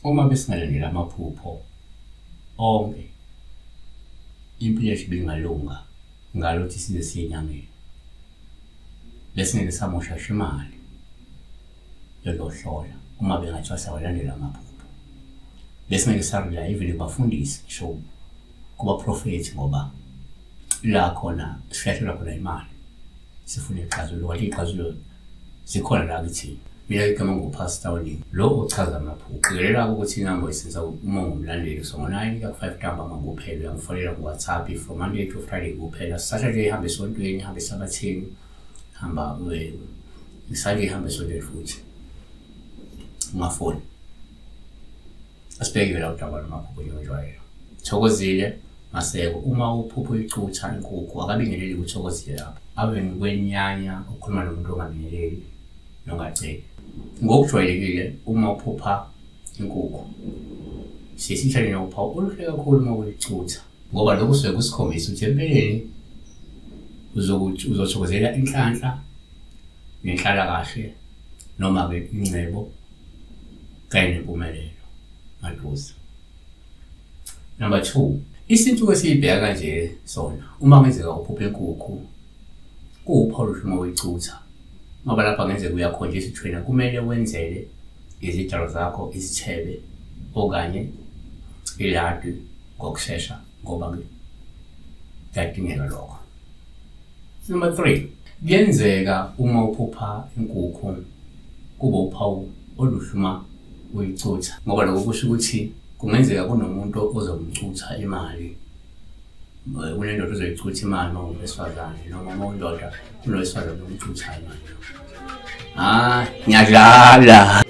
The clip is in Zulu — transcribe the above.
Uma besingalandela amaphupho onke, impilo yethu ibingalunga ngalothi size siye enyangeni. Besingeke samosha ngisho imali yokuyohlola uma bengathiwa siyawalandela amaphupho. Besingeke sarely even kubafundisi ngisho kubaprofethi ngoba la khona sihlahlela khona imali sifuna ixazululo kanti iy'xazululo zikhona la kithina. Mina igama nguPastor Oningi lo ochaza amaphupho. Qikelela ukuthi inamba oyisenza uma ungumlandeli so ngo-9 kuya ku-5 ntambama kuphela uyangifonela ku-WhatsApp from Monday to Friday kuphela. Saturday hamba esontweni, hamba esabatheni, hamba Sunday hamba esontweni futhi ungafoni. Asibheke la udaba lwamaphupho njengenjwayelo. Thokozile Maseko, uma uphupha uyicutha inkukhu akabingeleli kuThokozile lapho. Ave ngikwenyanya ukukhuluma nomuntu ongabingeleli nongaceli. Ngokujwayelekile uma uphupha inkukhu siye siyithathe njengophawu oluhle kakhulu uma uyicutha ngoba lokhu kusuke kusikhombisa ukuthi empeleni uzothokozela inhlanhla nenhlalakahle noma-ke ingcebo kanye nempumelelo maduze. Number 2, isintu esiyibheka kanje sona uma ngenzeka uphupha inkukhu kuwuphawu oluhle uma uyicutha ngoba lapha ngenzeka uyakhonjiswa ukuthi wena kumele wenzele izidalo zakho isithebe okanye iladi ngokushesha ngoba-ke kuyadingeka lokho. Number 3, kuyenzeka uma uphupha inkukhu kube uphawu oluhle uma uyicutha ngoba lokho kusho ukuthi kungenzeka kunomuntu ozomcutha imali. Kunendoda ozoyicutha imali uma ungowesifazane noma uma uyindoda kunowesifazane omcuthayo imali. Ah, ngiyadlala.